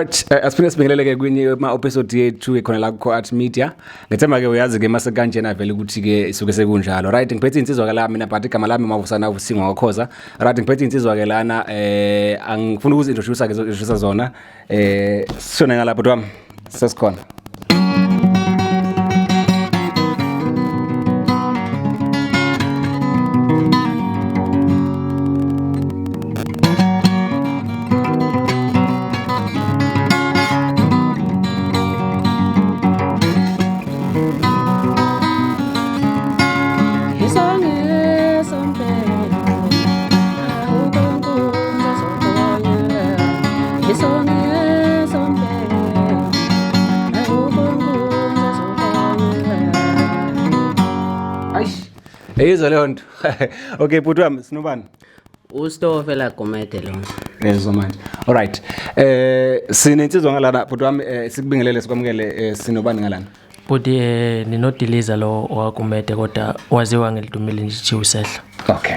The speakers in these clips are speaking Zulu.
Alright, asiphinde sibingelele ke kwinye ma episode yethu ekhona la ku Art Media. Ngethemba ke uyazi ke mase kanjena vele ukuthi ke isuke sekunjalo. Right, ngiphethe insizwa ke la mina but igama lami Mavusana Vusingwa Ngokhoza. Right, ngiphethe insizwa ke lana angifuni ukuzi introduce ke introduce zona. Sishone ngalapho twami. Sesikhona. Eyizwa leyo nto. Okay, bhuti wami sinobani? Ustofela Gumede lo. Yezwa manje. Alright. Sinensizwa ngalana bhuti wami, sikubingelele, sikwamukele, sinobani ngalana? Bhuti, ninodiliza lo waGumede, kodwa waziwa ngelidumile nje Chief Sehla. Okay.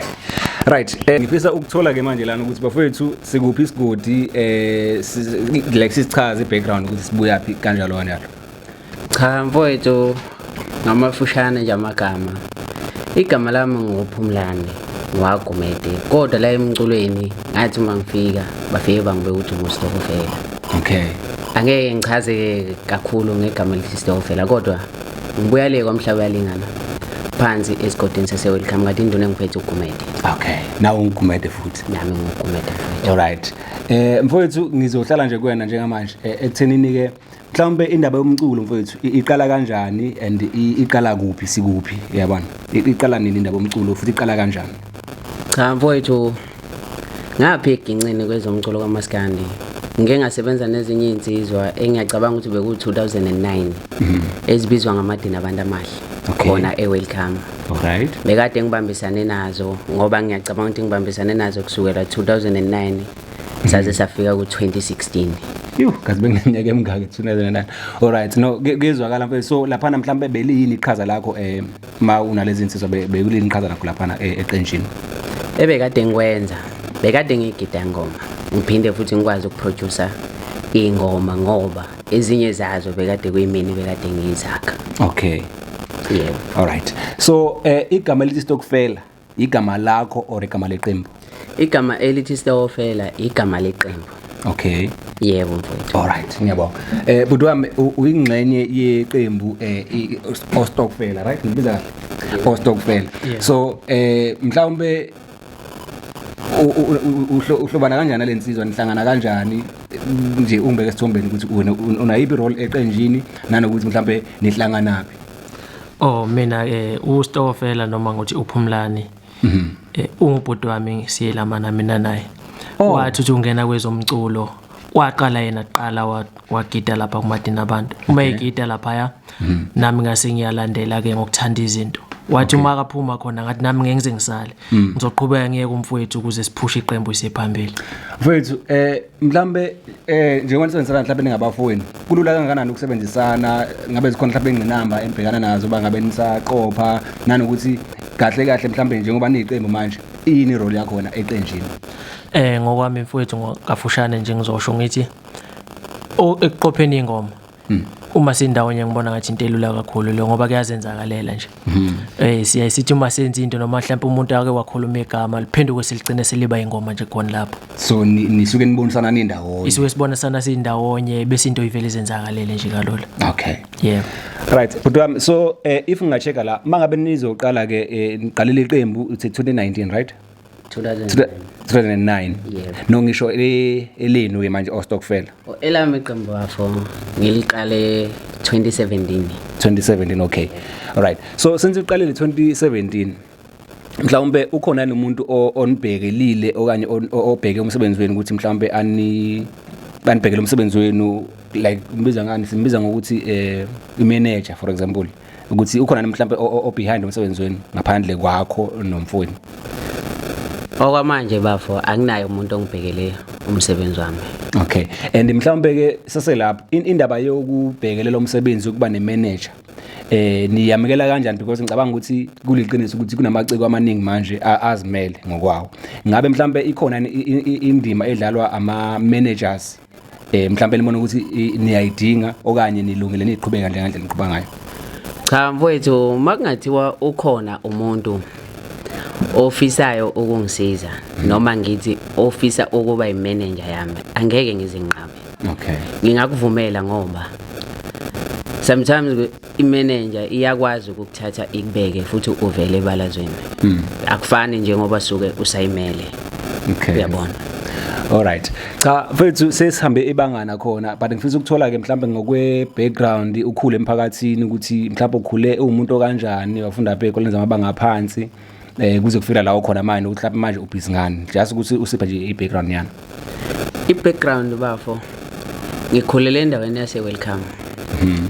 Right, ngifisa ukuthola ke manje lana ukuthi bafowethu sikuphi isigodi, like sisichaze i-background ukuthi sibuyaphi kanjalo kanjalo. Cha mfowethu, ngamafushane nje amagama. Igama lami nguPhumlani waGumede, kodwa la emculweni ngathi uma ngifika bafike bangibeka ukuthi nguStokofela. Okay. Angeke ngichaze kakhulu ngegama elithi Stokofela, kodwa ngibuya le kwamhlaba uyalingana phansi esigodini sase-Welcome, kanti induna engiphethe uGumede. Okay, nawe unguGumede futhi. Nami nguGumede mfowethu. Alright. Mfowethu ngizohlala nje kuwena njengamanje, ekuthenini ke mhlawumbe indaba yomculo mfowethu iqala kanjani and iqala kuphi, sikuphi, uyabona? Iqala nini indaba yomculo futhi iqala kanjani? Cha mfowethu, ngaphi egincini kwezomculo kaMaskandi ngike ngasebenza nezinye iy'nsizwa engiyacabanga ukuthi beku-2009 ezibizwa ngamadina abantu amahle khona e-Welcome. Alright. Bekade ngibambisane nazo ngoba ngiyacabanga ukuthi ngibambisane nazo kusukela 2009 saze safika ku-2016. Yuh, kazi bengineminyaka emingaki 2009. Alright, no, kuyezwakala mfethu. So laphana mhlambe beliyini iqhaza lakho, ma unalezi insizwa, bekulini iqhaza lakho laphana eqenjini? Ebekade ngikwenza, bekade ngigida ingoma, ngiphinde futhi ngikwazi ukuproducer ingoma ngoba ezinye zazo bekade kuyimini bekade ngiyizakha. Okay. Yebo. Alright. So igama elithi Stokfela igama lakho or igama leqembu? Igama elithi Stokfela igama leqembu. Okay. Yebo mfowethu. Alright, ngiyabonga. Bhuti wami, uyingxenye yeqembu, Ostokfela, right? Ngibiza kahle. Ostokfela. Yeah. So mhlawumbe uhlobana kanjani nalensizwa, nihlangana kanjani nje, ungibeke esithombeni ukuthi wena unayiphi role eqenjini nanokuthi mhlambe nihlanganaphi? Oh mina, uStokfela noma ngokuthi uPhumlani. Ungubhuti wami, siyelamana mina naye. Oh. Wathi uthi ungena kwezomculo, waqala yena kuqala wagida lapha kumadina abantu. Uma egida laphaya, nami ngase ngiyalandela ke ngokuthanda izinto. Wathi uma akaphuma khona ngathi nami ngeke ngize ngisale. Ngizoqhubeka ngiye kumfowethu ukuze siphushe iqembu isephambili. Mfowethu, mhlambe, njengoba nisebenzisana mhlambe ningabafowenu, kulula kangakanani ukusebenzisana? Ngabe zikhona mhlambe ingqinamba enibhekana nazo bangabe nisaqopha, nanokuthi kahle kahle mhlambe njengoba niyiqembu manje, iyini role yakho wena eqenjini? Ngokwami mfowethu, kafushane nje ngizosho ngithi ekuqopheni ingoma, uma sindawonye ngibona ngathi into elula kakhulu leyo ngoba kuyazenzakalela nje. Siyaye sithi uma senza into noma mhlawumbe umuntu ake wakhuluma igama liphenduke siligcine seliba ingoma nje khona lapho. So nisuke nibonisana nindawonye? Isuke sibonisana sindawonye bese into ivele izenzakalele nje kalula. Okay. Yebo. Right, bhuti wami, so if ngingachecka la, mangabe nizoqala ke, niqalile iqembu uthi 2019, right? 2009. 2009. Yebo. No, ngisho elenu ke manje Ostokfela. Oh, elami iqembu bafo ngiliqale 2017. 2017, okay. Alright. So since uqalile 2017, mhlawumbe ukhona yini umuntu onibhekelile okanye obheke umsebenzi wenu ukuthi mhlawumbe ani banibhekele umsebenzi wenu, like ngibiza ngani, simbiza ngokuthi i-manager for example, ukuthi ukhona yini mhlawumbe o behind umsebenzi wenu ngaphandle kwakho nomfowenu? Okwamanje bafo anginaye umuntu ongibhekele umsebenzi wami. Okay, and mhlawumbe ke saselapho, indaba yokubhekelela umsebenzi, ukuba ne-manager, niyamukela kanjani? Because ngicabanga ukuthi kuliqiniso ukuthi kunamaciko amaningi manje azimele ngokwawo. Ngabe mhlawumbe ikhona indima edlalwa ama managers Mhlawumbe nibona ukuthi niyayidinga okanye nilungile niqhubeka nje ngendlela niqhuba ngayo. Cha mfowethu, makungathiwa ukhona umuntu ofisayo ukungisiza noma ngithi ofisa ukuba imanager yami, angeke ngizinqabe. Okay. Ngingakuvumela ngoba sometimes imanager iyakwazi ukukuthatha ikubeke futhi uvele ebalazweni. Akufani njengoba suke usayimele. Okay. Uyabona. Alright. Cha mfethu, sesihambe ibangana khona, but ngifisa ukuthola ke mhlawumbe ngokwe background, ukhule emphakathini, ukuthi mhlawumbe ukhule uwumuntu okanjani, wafunda phi ezikoleni zamabanga aphansi kuze kufika la khona manje, ukuthi mhlawumbe manje ubhizi ngani, just ukuthi usiphe nje i-background yana. I-background bafo, ngikhulele endaweni yase Welcome.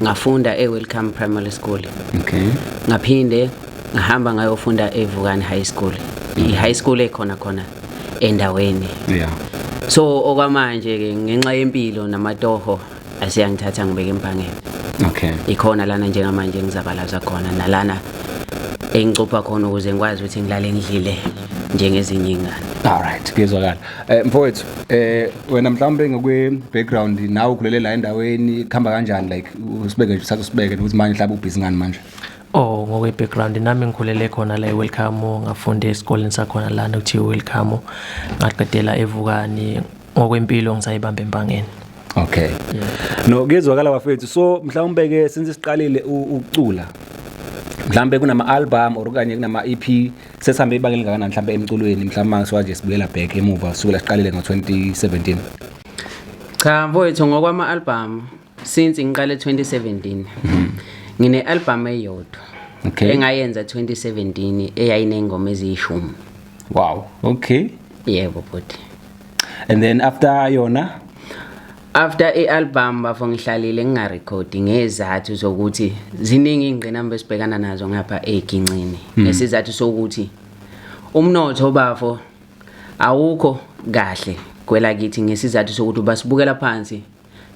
Ngafunda e-Welcome Primary School. Okay. Ngaphinde ngahamba ngayofunda eVukani High School. I-high school ekhona khona endaweni. So okwamanje ke, ngenxa yempilo namatoho, asiyangithatha ngibeke empangeni. Okay. Ikhona lana njengamanje ngizabalaza khona, nalana engicupha khona ukuze ngikwazi ukuthi ngilale ngidlile njengezinye ingane. Alright, kuyezwakala. Mfowethu, wena mhlawumbe ngokwe background nawe ukhulele la endaweni, kuhamba kanjani, like usibeke nje, uthatha usibeke ukuthi manje mhlawumbe ubhizi ngani manje? Oh, ngokwe background nami ngikhulele khona la eWelcome, ngafunda esikoleni sakhona lana kuthiwa Welcome, ngaqedela eVukani. Ngokwempilo ngisayibamba empangeni. Okay. No, kuyezwakala bafethu. So mhlawumbe ke since siqalile ukucula, mhlawumbe kunama album or okanye kunama EP, sesihambe ibanga elingakanani mhlawumbe emculweni, mhlawumbe mangisuka nje sibuyela back emuva kusukela siqalile ngo-2017? Cha mfowethu, ngokwama album, since ngiqale 2017 ngine album eyodwa engayenza 2017 eyayinengoma eziyishumi. Wow. Okay. Yebo bhuti. And then after yona? After i-album bafo, ngihlalile ngingarekhodi ngezathu zokuthi ziningi iy'ngqinamba esibhekana nazo ngapha ey'gincini, ngesizathu sokuthi umnotho bafo awukho kahle kwelakithi, ngesizathu sokuthi basibukela phansi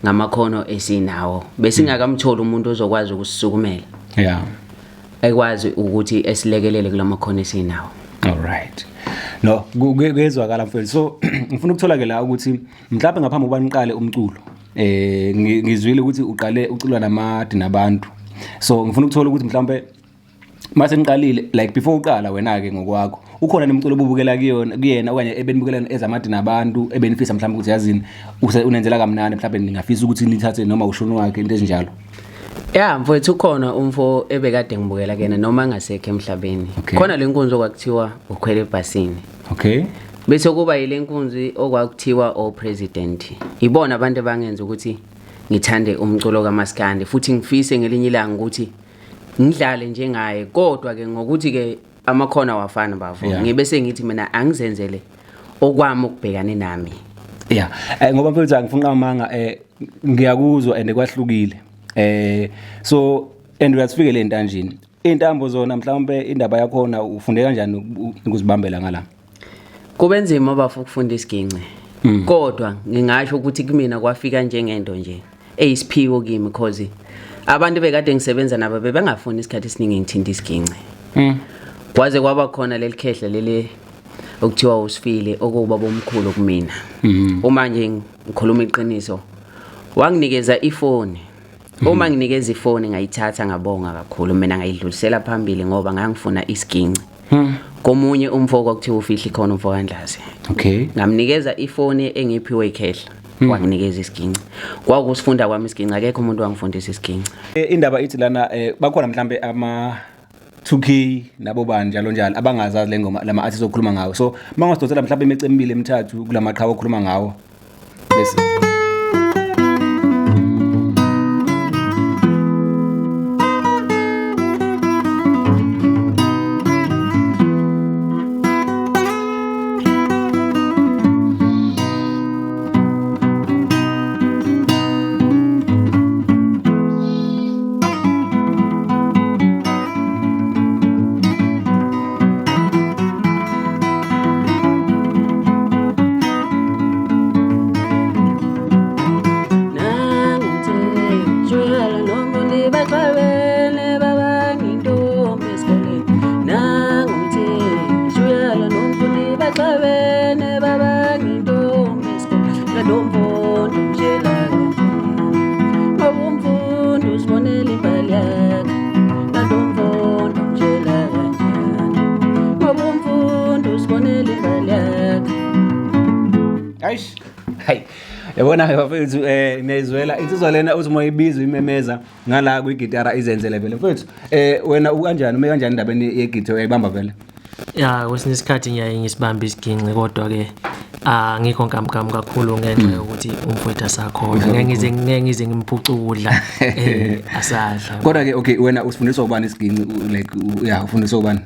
ngamakhono esinawo, besingakamtholi umuntu ozokwazi ukusisukumela ekwazi ukuthi esilekelele kulamakhono esinawo. Alright. No, kuyezwakala mfowethu. So ngifuna ukuthola ke la ukuthi mhlawumbe ngaphambi kokuba niqale umculo, ngizwile ukuthi uqale uculwa namadi nabantu. So ngifuna ukuthola ukuthi mhlawumbe mase niqalile, like before uqala wena ke ngokwakho, ukhona nomculo obubukela kuyona kuyena okanye ebenibukela ezamadi nabantu, ebenifisa mhlawumbe ukuthi yazini unenzela kamnandi, mhlawumbe ningafisa ukuthi nithathe noma ushuni wakhe, into ezinjalo? Ya mfowethu, ukhona umfo ebekade ngibukela kuyena noma angasekho emhlabeni. Khona le nkunzi okwakuthiwa ukhwele ebhasini. Bese kuba yile nkunzi okwakuthiwa o-president. Ibona abantu abangenza ukuthi ngithande umculo kaMaskandi futhi ngifise ngelinye ilanga ukuthi ngidlale njengaye, kodwa ke ngokuthi ke amakhono awafani bafo. Ngibe sengithi mina angizenzele okwami okubhekane nami. Yeah, ngoba mfowethu angifuni amanga, ngiyakuzwa and kwahlukile. So and uyasifikele entanjini. Intambo zona mhlawumbe indaba yakhona ufunde kanjani ukuzibambela ngala? Kube nzima bafo ukufunda isiginci. Kodwa ngingasho ukuthi kumina kwafika njengento nje eyisiphiwo kimi, because abantu bekade ngisebenza nabo bebengafuni isikhathi esiningi ngithinta isiginci. Kwaze kwaba khona leli khehla leli okuthiwa usifile, okuwubaba omkhulu kumina. Uma nje ngikhuluma iqiniso, wanginikeza ifoni. Uma nginikeza ifoni ngayithatha, ngabonga kakhulu mina, ngayidlulisela phambili ngoba ngangifuna isiginci. Komunye umfo kwakuthiwa ufihli khona, umfo kaNdlazi. Ngamnikeza ifoni engiphiwe ikhehla, wanginikeza isiginci. Kwakusifunda kwami isiginci, akekho umuntu wangifundisa isiginci. Indaba ithi lana bakhona mhlambe ama 2K nabo bani njalo njalo abangazazi le ngoma, lama artists okhuluma ngawo. So mangasidonsela mhlambe imice emibili emithathu kulamaqhawe okhuluma ngawo. Bese Hayi. Yabona ke bafethu niyayizwela insizwa lena uthi uma ibizwa imemeza ngala kwigitara izenzele vele. Mfethu wena ukanjani ume kanjani indabeni yegitara uyayibamba vele? Ya, kwesinye isikhathi ngiyaye ngisibambe isiginci, kodwa ke angikho nkamnkam kakhulu ngenxa yokuthi umfowethu asakhona, ngeke ngize ngimphuce ukudla asadla. Kodwa ke okay, wena usifundiswa ubani isiginci, like ya, ufundiswa ubani?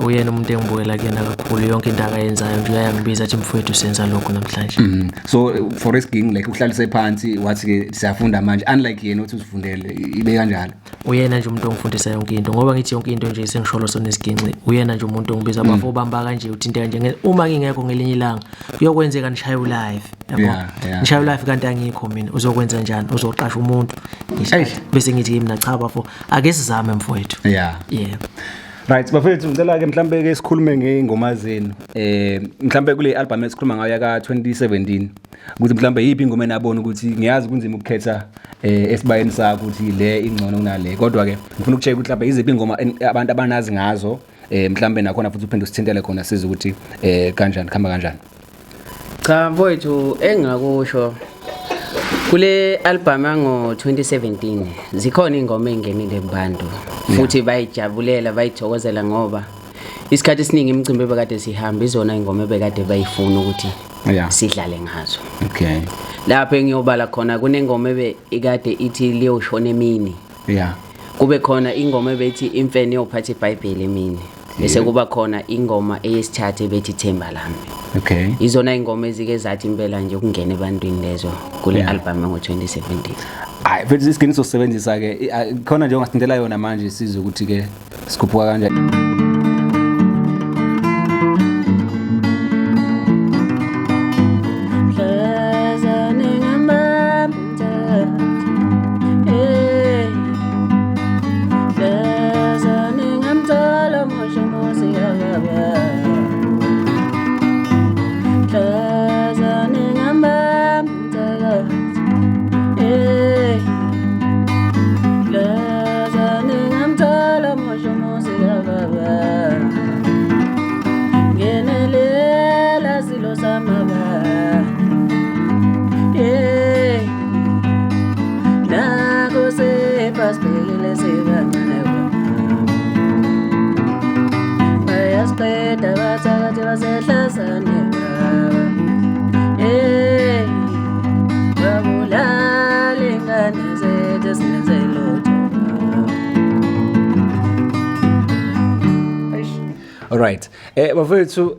Uyena umuntu engibukela kuyena kakhulu. Yonke into akayenzayo nje uyayangibiza, athi, "Mfowethu, senza lokhu namhlanje." So for isiginci, like uhlalise phansi wathi ke siyafunda manje, unlike yena uthi usifundele ibe kanjalo. Uyena nje umuntu ongifundisa yonke into, ngoba ngithi yonke into nje sengisholo sona isiginci, uyena nje umuntu ongibiza, "Bafo, ubamba kanje, uthinte kanje." Uma ngingekho ngelinye ilanga, kuyokwenzeka nishaye ulive, yabo, nishaye ulive kanti angikho mina, uzokwenza njani? Uzoqasha umuntu? Eish. Bese ngithi mina, "Cha bafo, ake sizame mfowethu." Yebo. Right, bafethu, ngicela ke mhlambe ke sikhulume ngeingoma zenu. Mhlambe kule album esikhuluma ngayo yaka 2017, ukuthi mhlambe yiphi ingoma enabona ukuthi, ngiyazi kunzima ukukhetha esibayeni sakho ukuthi le ingcono kunale, kodwa ke ngifuna ukucheck ukuthi mhlambe iziphi ingoma abantu abanazi ngazo, mhlambe nakhona futhi uphinde usithintele khona size ukuthi kanjani, khamba kanjani. Cha mfowethu, engingakusho kule album yango 2017, zikhona ingoma engenile kubantu futhi bayijabulela, bayithokozela, ngoba isikhathi esiningi imicimbi ebekade sihamba, izona ingoma ebekade bayifuna ukuthi sidlale ngazo. Lapho engiyobala khona, kunengoma ebe ikade ithi "Liyoshona emini", kube khona ingoma ebethi "Imfene yophatha iBhayibheli emini", bese kuba khona ingoma eyesithathu ebethi "Themba Lami". Izona ingoma ezike zathi impela nje ukungena ebantwini lezo kule album yango-2017. Hayi mfethu, isigini sosebenzisa ke khona nje ongasithintela yona manje, sizwe ukuthi ke sikhuphuka kanjani. Mhlazane ngambamba umthatha, hey, mhlazane ngamthola mosha umuzi kababa, mhlazane ngambamba umthakathi, hey, mhlazane ngamthola mosha umuzi kababa, ngenelela silo samabandla. Hey, nakho sepasibhekile sibancane kwamama, bayasiqeda bathakathi basehlasane baba. Hey, babulala ingane zethu esingenze lutho baba. Alright. Bafethu,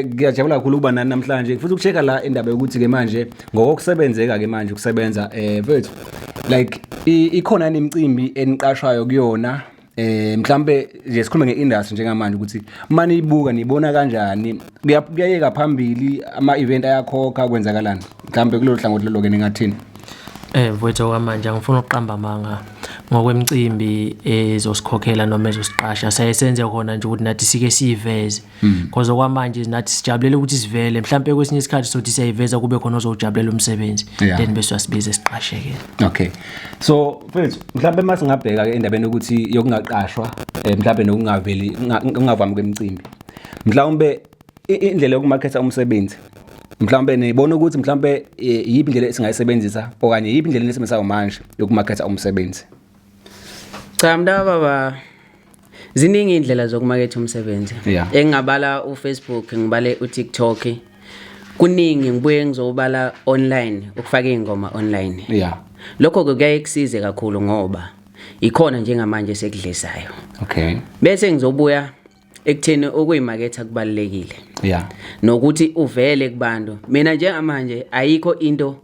ngiyajabula kakhulu ukuba nani namhlanje. Futhi ukucheka la indaba yokuthi ke manje ngokusebenzeka ke manje ukusebenza, mfethu, like ikhona nemicimbi eniqashwayo kuyona, mhlambe nje sikhulume ngeindustry njengamanje, ukuthi maniyibuka nibona kanjani, kuyayeka phambili, ama event ayakhokha, kwenzakalani mhlambe kulolu hlangothi lolo ke, ningathini? Mfowethu, okwamanje angifuni ukuqamba amanga ngokwemicimbi ezosikhokhela noma ezosiqasha. Siyaye senze khona nje ukuthi nathi sike siyiveze. Because okwamanje nathi sijabulela ukuthi sivele. Mhlambe kwesinye isikhathi sothi siyayiveza, kube khona ozojabulela umsebenzi. Then bese uyasibiza siqasheke. Okay. So mfethu, mhlambe mase ngabheka ke endabeni ukuthi yokungaqashwa, mhlambe nokungaveli, ungavami kwemicimbi. Mhlawumbe indlela yokumaketha umsebenzi, mhlawumbe nibona ukuthi mhlawumbe yiphi indlela esingayisebenzisa okanye yiphi indlela enisebenzisayo manje yokumaketha umsebenzi? Cha mntaka baba, ziningi indlela zokumaketha umsebenzi. Engingabala uFacebook, ngibale uTikTok. Kuningi, ngibuye ngizobala online, ukufaka ingoma online. Lokho ke kuyaye kusize kakhulu ngoba ikhona njengamanje sekudlisayo. Bese ngizobuya ekutheni ukuyimaketha kubalulekile. Nokuthi uvele kubantu. Mina njengamanje ayikho into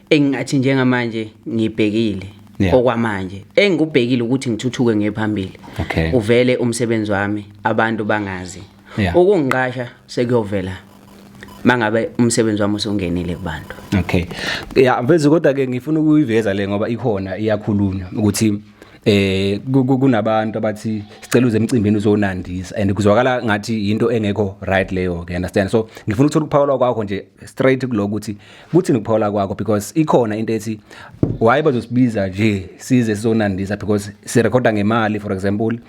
engingathi njengamanje ngibhekile. Okwamanje engikubhekile ukuthi ngithuthuke ngephambili. Uvele umsebenzi wami, abantu bangazi. Ukungiqasha sekuyovela mangabe umsebenzi wami usungenile kubantu. Okay. Yeah, mfethu, kodwa ke ngifuna ukuyiveza le ngoba ikhona, iyakhulunywa ukuthi Kunabantu abathi sicela uze emcimbini uzonandisa, and kuzwakala ngathi into engekho right leyo ke, understand? So ngifuna ukuthola ukuphawula kwakho nje straight kuloko, ukuthi kuthini ukuphawula kwakho, because ikhona into ethi why bazosibiza nje size sizonandisa, because sirekhoda ngemali, for example,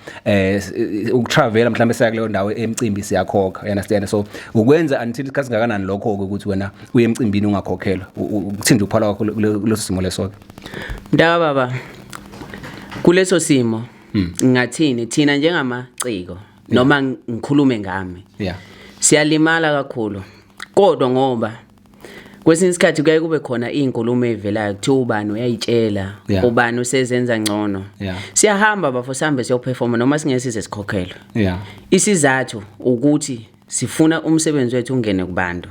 ukutravela mhlawumbe siya kuleyo ndawo emcimbi siyakhokha, you understand? So ukwenza until isikhathi singakanani lokho ke ukuthi wena uye emcimbini ungakhokhelwa? Ukuthini nje ukuphawula kwakho kuleso simo leso ke? Mntaka baba, kuleso simo ngingathini? Thina njengamaciko, noma ngikhulume ngami, siyalimala kakhulu, kodwa ngoba kwesinye isikhathi kuyaye kube khona iy'nkulumo ey'velayo, kuthiwa ubani uyayitshela, ubani usezenza ngcono. Siyahamba bafo, sihambe siyoperforma noma singeke size sikhokhelwe. Isizathu ukuthi sifuna umsebenzi wethu ungene kubantu,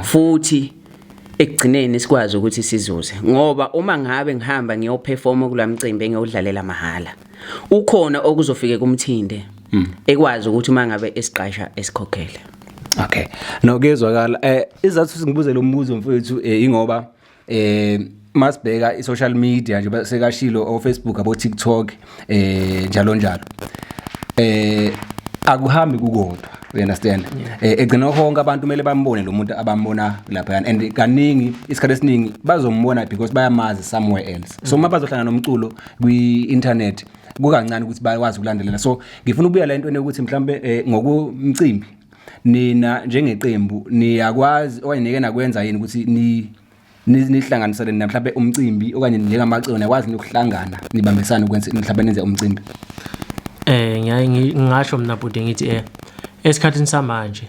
futhi ekugcineni sikwazi ukuthi sizuze, ngoba uma ngabe ngihamba ngiyoperforma kulamcimbi engiyodlalela mahhala, ukhona okuzofike kumthinde ekwazi ukuthi uma ngabe esiqasha esikhokhele. Okay, no, kuyezwakala. Izathu singibuze lo mbuzo, mfowethu, ingoba masibheka i-social media nje, sekashilo o Facebook, abo TikTok, njalo njalo, akuhambi kukodwa, you understand? Egcina konke abantu kumele bambone lo muntu abambona lapha, and kaningi isikhathi esiningi bazombona because bayamazi somewhere else. So uma bazohlangana nomculo kwi-internet, kukancane ukuthi bayakwazi ukulandelela. So ngifuna ukubuya la entweni yokuthi mhlambe ngokumcimbi, nina njengeqembu niyakwazi okanye nike nakwenza yini ukuthi ni nihlanganisele nina mhlawumbe umcimbi, okanye njengamaciko niyakwazi ukuhlangana nibambisane ukwenza mhlawumbe nenze umcimbi? Ngiyaye ngingasho mina bhuti, ngithi esikhathini samanje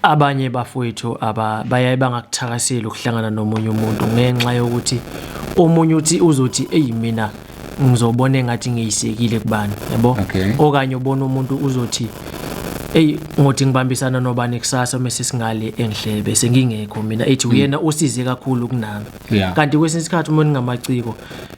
abanye bafowethu aba bayaye bangakuthakaseli ukuhlangana nomunye umuntu, ngenxa yokuthi omunye uthi uzothi, "Eyi, mina ngizobona engathi ngiyisekile kubani," yabo? Okanye ubona umuntu uzothi, "Eyi, ngothi ngibambisana nobani kusasa mase singale engihlebe sengingekho mina," ethi uyena osize kakhulu kunami. Kanti kwesinye isikhathi uma ningamaciko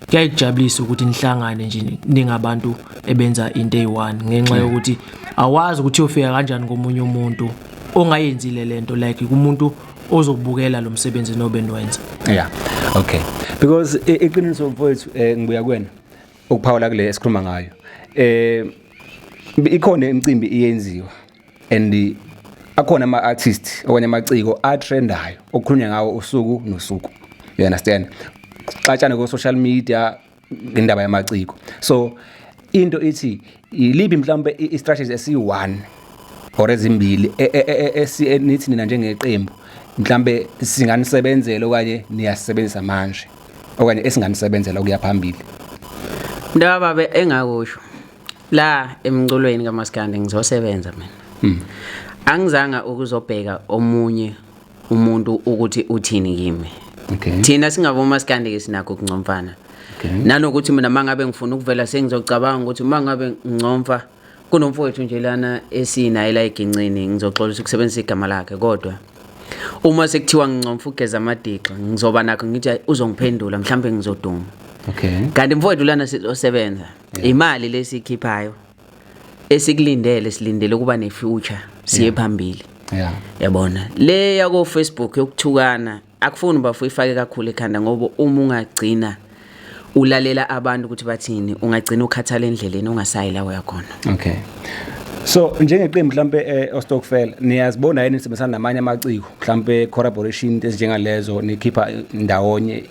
kuyayijabulisa ukuthi nihlangane nje ningabantu ebenza into eyi-one, ngenxa yokuthi awazi ukuthi uyofika kanjani komunye umuntu ongayenzile lento, like kumuntu ozobukela lo msebenzi nobe niwenza. Yeah, okay, because iqiniso mfowethu, ngibuya kuwena ukuphawula kule esikhuluma ngayo. Ikhona imicimbi iyenziwa and akhona ama artists okanye amaciko atrendayo okukhulunywa ngawo usuku nosuku, you understand? Xatshana ko social media ngendaba yamaciko. So into ithi iliphi mhlawumbe i-strategy esiyi-one or ezimbili nithi nina njengeqembu mhlambe singanisebenzela okanye niyasebenzisa manje okanye esinganisebenzela ukuya phambili? Mntaka baba, engakusho la emculweni kaMaskandi, ngizosebenza mina. Angizanga ukuzobheka omunye umuntu ukuthi uthini kimi. Thina singabomaskandi ke sinakho ukuncomfana. Nanokuthi mina mangabe ngifuna ukuvela, sengizocabanga ukuthi uma ngabe ngincomfa kunomfowethu nje lana esinaye la egincini, ngizoxolisa ukusebenzisa igama lakhe, kodwa uma sekuthiwa ngincomfa ugeza amadixa, ngizoba nakho ngithi, "Hayi, uzongiphendula, mhlawumbe ngizoduma." Kanti mfowethu lana sizosebenza, imali lesikhiphayo esikulindele, silindele ukuba ne-future, siye phambili. Yabona le yako Facebook yokuthukana, akufuni bafo ifake kakhulu ekhanda, ngoba uma ungagcina ulalela abantu ukuthi bathini, ungagcina ukhathala endleleni, ungasayi la uyakhona. Okay, so njengeqembu mhlambe oStokvel, niyazibona yini nisebenzisana namanye amaciko, mhlambe collaboration ezinjengalezo, nikhipha ndawonye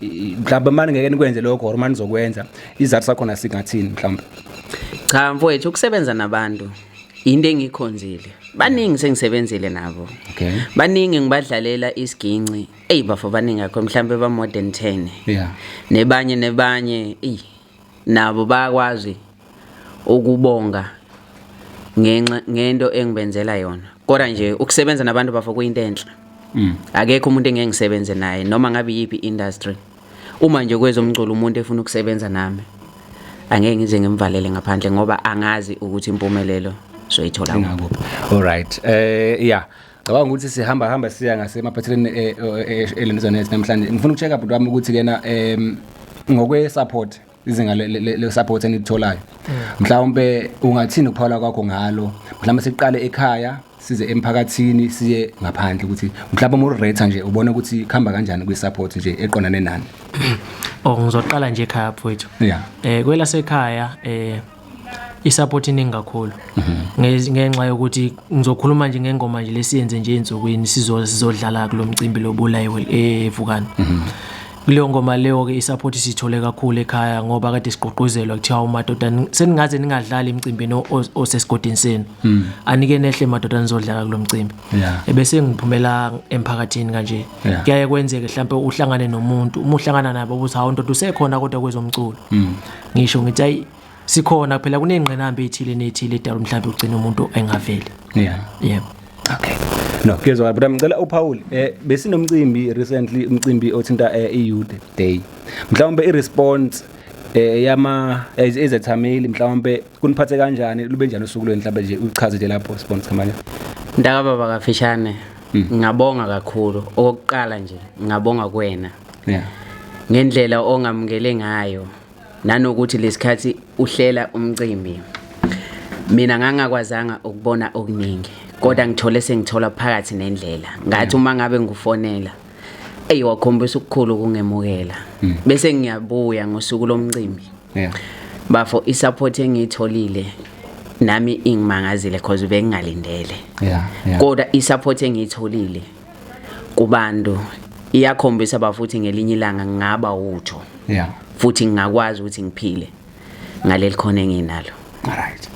mhlambe? Manje ngeke nikwenze lokho or manje nizokwenza? Izathu sakhona singathini mhlambe? Cha mfowethu, ukusebenza nabantu into engikhonzile, baningi sengisebenzile nabo. Baningi ngibadlalela isiginci. Eyi bafo, baningi akho, mhlambe ba more than 10. Nebanye nebanye, eyi nabo bayakwazi ukubonga ngenxa ngento engibenzela yona. Kodwa nje ukusebenza nabantu bafo kuyinto enhle. Akekho umuntu engeke ngisebenze naye noma ngabe yiphi industry. Uma nje kwezomculo umuntu efuna ukusebenza nami, angeke ngize ngimvalele ngaphandle, ngoba angazi ukuthi impumelelo soyithola kuphi. Ingakuphi. All right, yeah, cabanga ukuthi sihamba hamba siya ngasemaphethelweni elentuzane yethu namhlanje. Ngifuna ukuchecka bhuti wami ukuthi kena ngokwe support, izinga le support enilitholayo, mhlawumbe ungathini ukuphawula kwakho ngalo? Mhlawumbe siqale ekhaya. Size emphakathini, siye ngaphandle, ukuthi mhlawumbe uma urate nje ubona ukuthi kuhamba kanjani kwi-support nje eqondane nani. Oh, ngizoqala nje ekhaya, mfowethu. Kwelasekhaya isupport iningi kakhulu. Ngenxa yokuthi ngizokhuluma nje ngengoma nje lesiyenze nje ensukwini, sizodlala kulomcimbi lobulayiwe eVukani. Kuleyo ngoma leyo ke isupport sithole kakhulu ekhaya, ngoba kade sigqugquzelwa kuthiwa, "Madoda, seningaze ningadlali emcimbini osesigodini senu. Anike nehle, madoda, nizodlala kulomcimbi." Ebese ngiphumela emphakathini kanje. Kuyaye kwenzeke mhlawumbe uhlangane nomuntu, uma uhlangana nabo ubuthi, "Hawu ndoda, usekhona kodwa kwezomculo?" Ngisho ngithi, "Ayi, sikhona phela, kuney'ngqinamba ey'thile ney'thile edala mhlawumbe ugcine umuntu engaveli." Yebo. Okay. No, kuyezwakala, but ngicela uPaul, besinomcimbi recently, umcimbi othinta i-Youth Day. Mhlawumbe i-response yama ezethameli mhlawumbe kuniphathe kanjani, lube njani usuku lweni, mhlawumbe nje uchaze nje lapho, response kamanye. Mntakababa, kafishane, ngingabonga kakhulu. Okokuqala nje ngingabonga kuwena ngendlela ongamukele ngayo, nanokuthi lesikhathi uhlela umcimbi mina ngangakwazanga ukubona okuningi, kodwa ngithole sengithola phakathi nendlela. Ngathi uma ngabe ngikufonela, eyi, wakhombisa ukukhulu ukungemukela. Bese ngiyabuya ngosuku lomcimbi, bafo, isupport engiyitholile nami ingimangazile, cause bengingalindele. Kodwa isupport engiyitholile kubantu iyakhombisa bafuthi ngelinye ilanga ngingaba utho futhi ngingakwazi ukuthi ngiphile ngaleli khona enginalo. Alright.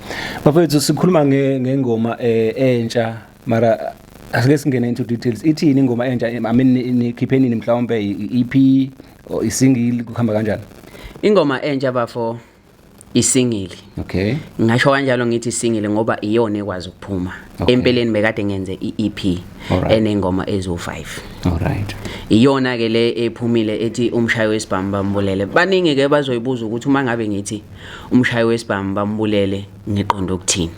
Bafethu, sikhuluma ngengoma entsha, mara asike singene into details. Ithini ingoma entsha? I mean, nikhiphe nini, mhlawumbe i-EP or isingle, kuhamba kanjani? Ingoma entsha, bafo, isingle. Ngisho kanjalo, ngithi isingle ngoba iyona ekwazi ukuphuma. Empeleni bekade ngenze i-EP enengoma ezo5. Iyona ke le ephumile ethi "Umshayi wesibhamu bambulele". Baningi ke bazoyibuza ukuthi uma ngabe ngithi "Umshayi wesibhamu bambulele" ngiqonda ukuthini.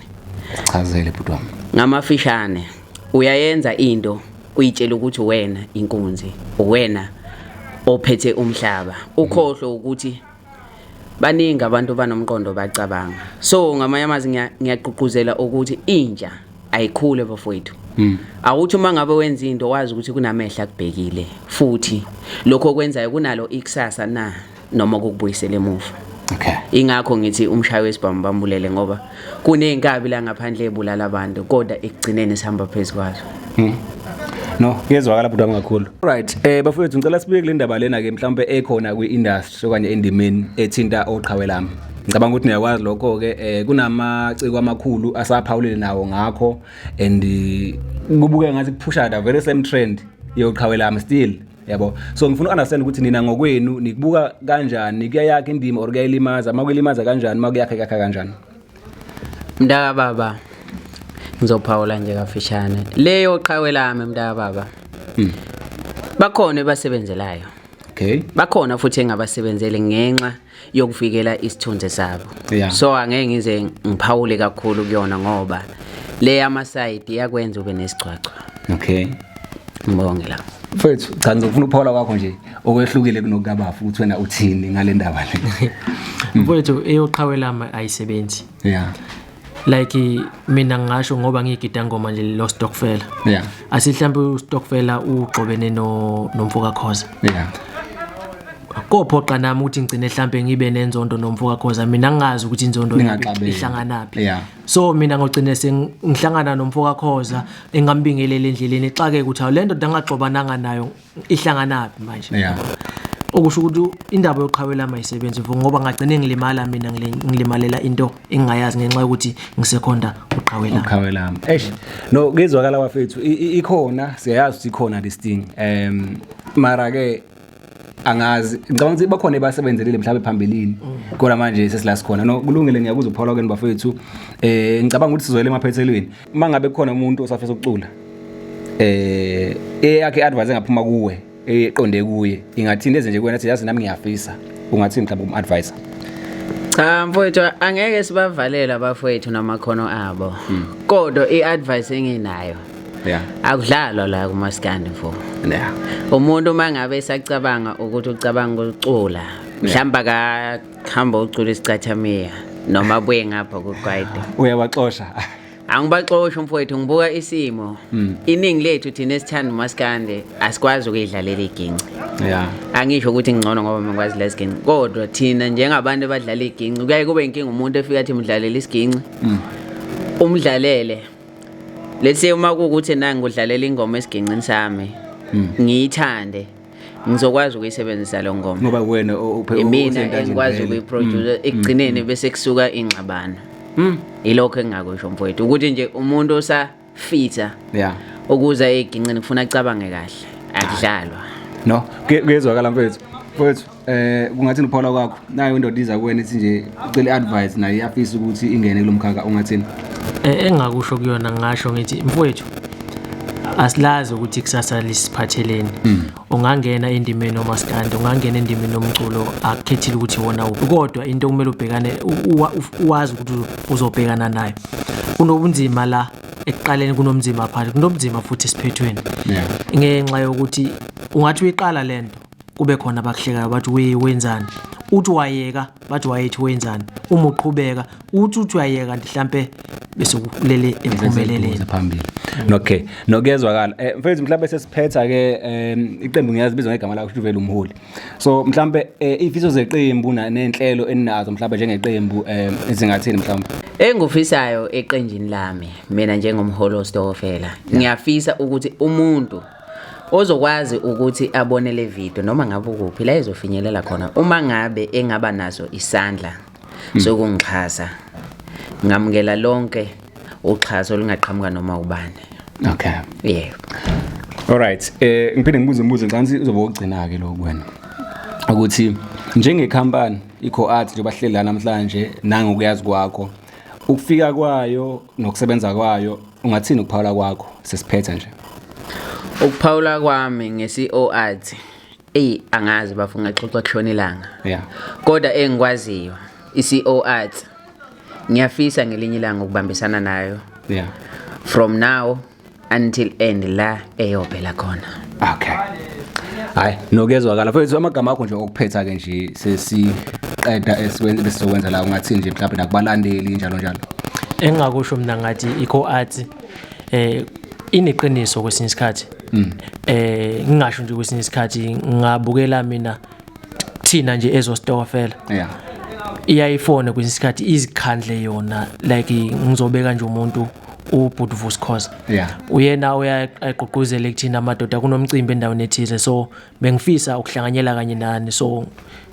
Chazele, bhuti wami. Ngamafishane, uyayenza into uyitshela ukuthi wena inkunzi, wena ophethe umhlaba, ukhohlwe ukuthi baningi abantu banomqondo, bacabanga. So ngamanye amazwi ngiyagqugquzela ukuthi intsha ayikhule, bafowethu. Awuthi uma ngabe wenza into wazi ukuthi kunamehla akubhekile, futhi lokho okwenzayo kunalo ikusasa na noma kukubuyisela emuva. Ingakho ngithi "Umshayi wesibhamu bambulele", ngoba kuney'nkabi la ngaphandle ebulala abantu, kodwa ekugcineni sihamba phezu kwazo. No, kuyezwakala, bhuti wami, kakhulu. Right, bafowethu, ngicela sibuye kule ndaba lena ke mhlawumbe ekhona kwi-industry okanye endimeni ethinta oqhawe lami. Ngicabanga ukuthi niyakwazi lokho ke, kunamaciko amakhulu asaphawulile nawo ngakho, and kubuke ngathi kuphusha the very same trend yoqhawe lami still, yabo. So ngifuna ukunderstand ukuthi nina ngokwenu nikubuka kanjani, kuyayakha indima or kuyayilimaza? Makuyilimaza kanjani, makuyakha yakha kanjani? Mntaka baba, ngizophawula nje kafishane. Leyo qhawe lami, mntaka baba, bakhona ebasebenzelayo, bakhona futhi engabasebenzeli ngenxa yokuvikela isithunzi sabo. So angeke ngize ngiphawule kakhulu kuyona, ngoba le yamasayidi iyakwenza ube nesigcwagcwa. Ngibonge la. Mfethu, cha, ngizofuna ukuphawula kwakho nje okwehlukile kunokukabafu, ukuthi wena uthini ngale ndaba le. Mfowethu, eyoqhawe lami ayisebenzi. Like mina ngingasho ngoba ngiyigida ngoma nje lo stokfela. Asihlambe ustokfela uxobene no nomfoka Khoza. Kophoqa nami ukuthi ngigcine mhlambe ngibe nenzondo nomfoka Khoza, mina ngingazi ukuthi inzondo yami Ningaxabene. ihlanganaphi. So mina ngogcine sengihlangana nomfoka Khoza, engambingelela endleleni, exake ukuthi awu, le ndoda angaxobananga nayo ihlanganaphi manje. Okusho ukuthi indaba yoqhawe lami ayisebenzi mfo, ngoba ngagcine ngilimala mina, ngilimalela into engingayazi ngenxa yokuthi ngisekhonda uqhawe lami. Uqhawe lami. Eish. No, kuyezwakala, bafethu. Ikhona, siyayazi ukuthi ikhona this thing. Mara ke angazi, ngicabanga ukuthi bakhona ebasebenzelile mhlawumbe phambilini, kodwa manje sesila sikhona. No, kulungile, ngiyakuzwa ukuphawula kwenu, bafethu. Ngicabanga ukuthi sizoyela emaphethelweni. Uma ngabe kukhona umuntu osafisa ukucula, eyakhe advice engaphuma kuwe eqonde kuye ingathini? Eze nje kuwena athi, "Yazi, nami ngiyafisa," ungathini mhlawumbe um-advisor? Cha mfowethu, angeke sibavalele abafowethu namakhono abo, kodwa i-advice enginayo, akudlalwa la kumaskandi, mfo. Umuntu uma ngabe esacabanga ukuthi ucabanga ukucula, mhlawumbe akahamba ucula isicathamiya noma abuye ngapha kugwayide. Uyabaxosha. Angibaxosha mfowethu, ngibuka isimo. Iningi lethu thina esithanda umaskande asikwazi ukuyidlalela iginci. Angisho ukuthi ngcono ngoba ngikwazi la isiginci, kodwa thina njengabantu abadlala iginci kuyaye kube inkinga umuntu efika athi mdlalele isiginci. Umdlalele. Let's say uma kuwukuthi nangi ngudlalela ingoma esigincini sami, ngiyithande, ngizokwazi ukuyisebenzisa lo ngoma. Ngoba wena Imina osentanjeni engikwazi vele. ukuyiproduce, ekugcineni bese kusuka ingxabano. Ilokho engingakusho mfowethu, ukuthi nje umuntu osafitha ukuza egincini kufuna acabange kahle, akudlalwa. No, kuyezwakala mfethu. Mfethu, kungathini ukuphawula kwakho? Nayo indoda iza kuwena ithi nje ucela i-advice, naye iyafisa ukuthi ingene kulo mkhakha, ungathini? Engingakusho kuyona, ngingasho ngithi mfowethu, asilazi ukuthi ikusasa lisiphatheleni. Ungangena endimeni yomaskandi, ungangena endimeni yomculo, akukhethile ukuthi wona uphi, kodwa into okumele ubhekane uwazi ukuthi uzobhekana nayo. Kunobunzima la ekuqaleni, kunomzima phakathi, kunomzima futhi esiphethweni. Ngenxa yokuthi ungathi uyiqala lento kube khona abakuhlekayo bathi we wenzani, uthi wayeka bathi wayethi wenzani, uma uqhubeka uthi uyayeka kanti mhlambe bese kulele empumeleleni phambili. Okay, nokuyezwakala. Mfethu mhlambe sesiphetha ke, iqembu ngiyazi bizwa ngegama lakho ukuthi vele umholi. So mhlambe izifiso zeqembu nenhlelo eninazo mhlambe njengeqembu ezingathini mhlambe? Engufisayo eqenjini lami mina njengomholi wesitokofela, ngiyafisa ukuthi umuntu ozokwazi ukuthi abone le video noma ngabe ukuphi la ezofinyelela khona, uma ngabe engaba naso isandla sokungixhasa, ngamukela lonke uxhaso olungaqhamuka noma ubani. Okay. Yebo. All right. Ngiphinde ngibuze umbuzo, ngicabanga ukuthi uzobe ukugcina ke lo kuwena. Ukuthi njengekhampani iCo Art njengoba sihleli la namhlanje nangokuyazi kwakho, ukufika kwayo nokusebenza kwayo, ungathini ukuphawula kwakho sesiphetha nje? Ukuphawula kwami nge-CO Art, eyi angazi bafuna ngaxoxa kushona ilanga. Kodwa engikwaziyo i-CO Art ngiyafisa ngelinye ilanga ukubambisana nayo. From now until end la eyophela khona. Okay. Hayi, nokezwakala mfethu, amagama akho nje okuphetha ke nje sesiqeda esikwenza besizokwenza la, ungathini nje mhlawumbe nakubalandeli njalo njalo? Engingakusho mina ngathi iCo Art ineqiniso kwesinye isikhathi. Ngingasho nje kwesinye isikhathi ngabukela mina thina nje ezostokofela. Iyayifone kwesinye isikhathi izikhandle yona, like ngizobeka nje umuntu uBhuti Vusi Khoza. Uyena uyayigqugquzela ekuthina amadoda kunomcimbi endaweni ethize, so bengifisa ukuhlanganyela kanye nani, so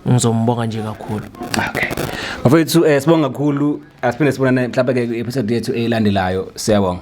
ngizombonga nje kakhulu. Okay. Bafethu, sibonga kakhulu, asiphinde sibonane mhlawumbe ke episode yethu elandelayo. Siyabonga.